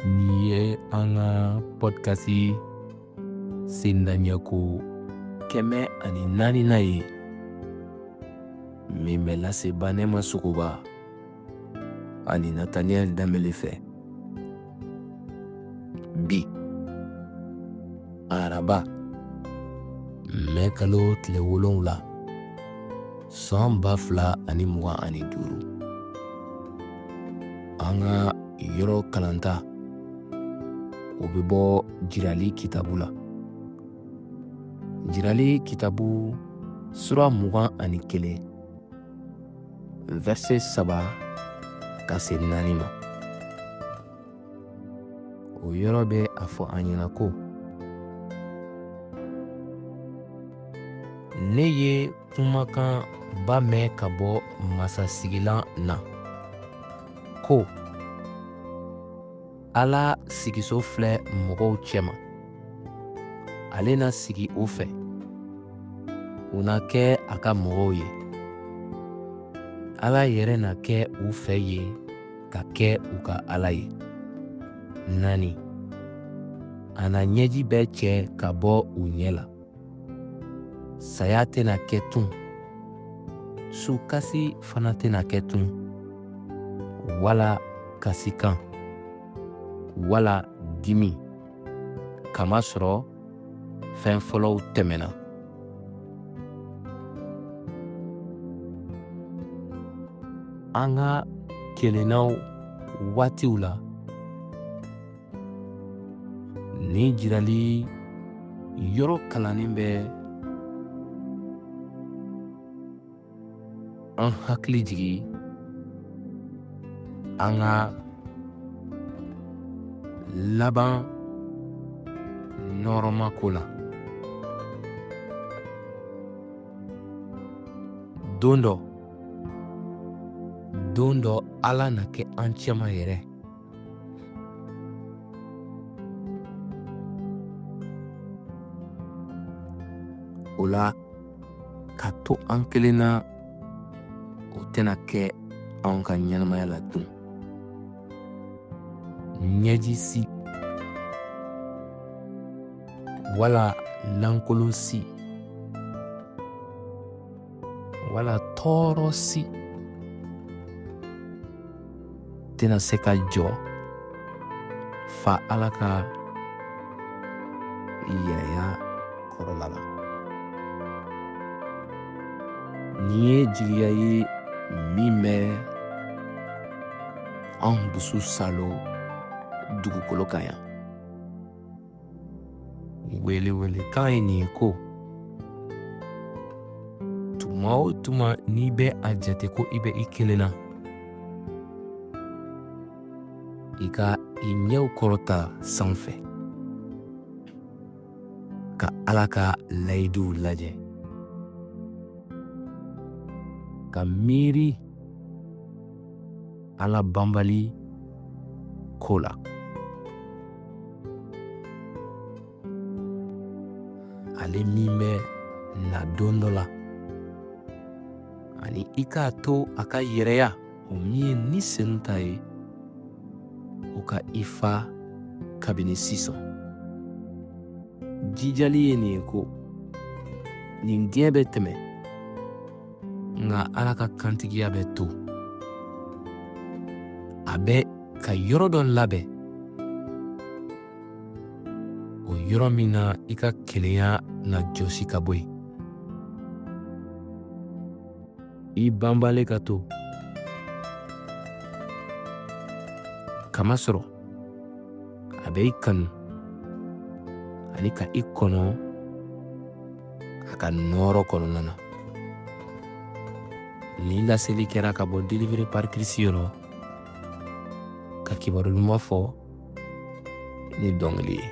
Nin ye an ka pɔdikasi sendaɲɛ ko 104nan ye min bɛ lase Banɛma Sogoba ani Nataniyɛli Danbele fɛ. Bi araba mɛ kalo tile 7 san 2025, an ka yɔrɔ kalanta o bɛ bɔ Jirali kitabu la. Jirali kitabu sura 21, verset 3 ka se 4 ma. O yɔrɔ bɛ a fɔ an ɲɛna ko ne ye kumakanba mɛn ka bɔ masasigilan na ko Ala sigiso filɛ mɔgɔw cɛma, ale na sigi u fɛ, u na kɛ a ka mɔgɔw ye. Ala yɛrɛ na kɛ u fɛ yen ka kɛ u ka Ala ye. 4, a na ɲɛji bɛɛ cɛ ka bɔ u ɲɛ la. Saya tɛna kɛ tun, sukasi fana tɛna kɛ tun, wala kasikan, wala dimi, kamasɔrɔ fɛn fɔlɔw tɛmɛna. An ka kelennaw waatiw la, nin jirali yɔrɔ kalannen bɛ an hakili jigin an ka laban nɔɔrɔma ko la. Don dɔ, don dɔ Ala na kɛ an cɛma yɛrɛ. O la, ka to an kelen na, o tɛna kɛ anw ka ɲɛnamaya la tun. Ɲɛji si wala lankolon si wala tɔɔrɔ si tɛna se ka jɔ fa Ala ka yɛrɛya kɔrɔla la. Nin ye jigiya ye min bɛ an dusu saalo dugukolo kan yan. Welewelekan ye nin ye ko tuma o tuma n'i bɛ a jate ko i bɛ i kelen na, i ka i ɲɛw kɔrɔta sanfɛ ka Ala ka layiduw lajɛ, ka miiri Ala banbali ko la. Ale min bɛ na don dɔ la, ani i k'a to a ka yɛrɛya, o min ye Ni Senu ta ye, o ka i fa kabini sisan. Jijali ye nin ye ko nin diɲɛ bɛ tɛmɛ, nka Ala ka kantigiya bɛ to. A bɛ ka yɔrɔ dɔ labɛn, o yɔrɔ min na i ka kelenya na jɔsi ka bɔ yen. I banbalen ka to, kamasɔrɔ a bɛ i kanu ani ka i kɔnɔ a ka nɔɔrɔ kɔnɔna na. Nin laseli kɛra ka bɔ Délivré par Christ yɔrɔ, ka kibaru ɲuman fɔ ni dɔnkili ye.